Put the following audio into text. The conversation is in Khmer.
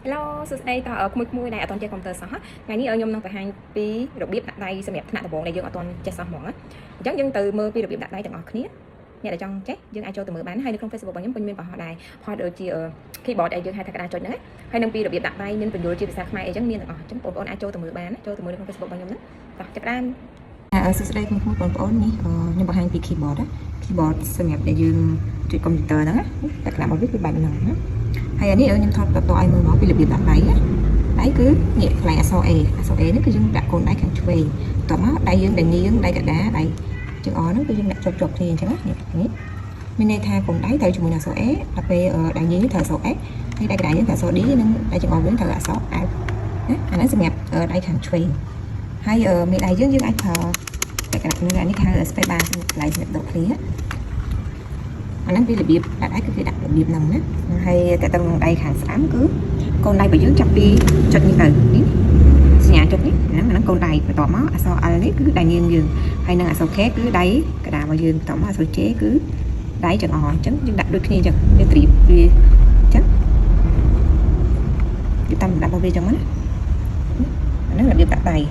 Hello សួស្តីតក្មួយៗដែលអត់ទាន់ចេះកុំព្យូទ័រសោះថ្ងៃនេះខ្ញុំនឹងបង្ហាញពីរបៀបដាក់ដៃសម្រាប់ថ្នាក់ដំបូងដែលយើងអត់ទាន់ចេះសោះហ្មងណាអញ្ចឹងយើងទៅមើលពីរបៀបដាក់ដៃទាំងអស់គ្នាអ្នកដែលចង់ចេះយើងអាចចូលទៅមើលបានហើយនៅក្នុង Facebook របស់ខ្ញុំក៏មានបង្ហោះដែរផុសដូចជា keyboard ដែលយើងហៅថាក្តារចុចហ្នឹងណាហើយនឹងពីរបៀបដាក់ដៃមានបញ្យល់ជាភាសាខ្មែរអីចឹងមានទាំងអស់អញ្ចឹងបងប្អូនអាចចូលទៅមើលបានណាចូលទៅមើលនៅក្នុង Facebook របស់ខ្ញុំហ្នឹងតោះចាប់ផ្ដើមសួស្តីក្មួយៗបងប្អូននេះខ្ញុំបង្ហាញពី keyboard ណា keyboard សម្រាប់ដែលយើងចុចកុំព្យូទ័រហ្នឹងណាលក្ខណៈរបស់វាគឺបែបហ្នឹងណាហើយអានេះខ្ញុំថតតតឲ្យមើលមកពីរបៀបដាក់ដៃណាដៃគឺនេះកន្លែងអក្សរ A អក្សរ A នេះគឺយើងដាក់កូនដៃខាងឆ្វេងបន្ទាប់មកដៃយើងដែលញៀងដៃកណ្ដាលដៃជើងអហ្នឹងគឺយើងដាក់ជាប់ជាប់គ្នាអញ្ចឹងណានេះនេះមានន័យថាកូនដៃត្រូវជាមួយនឹងអក្សរ A ដល់ពេលដៃញៀងត្រូវអក្សរ S ហើយដៃកណ្ដាលយើងត្រូវអក្សរ D និងដៃចង្អុលវិញត្រូវអក្សរ F ណាអាហ្នឹងសម្រាប់ដៃខាងឆ្វេងហើយមេដៃយើងយើងអាចប្រើលក្ខណៈនេះនេះហៅ space bar សម្រាប់កន្លែងសម្រាប់ដកឃ្លាអាហ្នឹងវារបៀបដាក់ដៃគឺគេដាក់របៀបហ្នឹងណាហើយតែតឹងដៃខាងស្ដាំគឺកូនដៃរបស់យើងចាប់ពីចុចនេះទៅនេះសញ្ញាចុចនេះហ្នឹងអាហ្នឹងកូនដៃបន្ទាប់មកអក្សរ L នេះគឺដៃញៀងយើងហើយនឹងអក្សរ K គឺដៃកណ្ដាលរបស់យើងបន្ទាប់មកអក្សរ J គឺដៃចង្អុលអញ្ចឹងយើងដាក់ដូចគ្នាអញ្ចឹងវាត្រៀបវាអញ្ចឹងវាតាមលំដាប់របស់វាអញ្ចឹងណាអាហ្នឹងរបៀបដាក់ដៃ។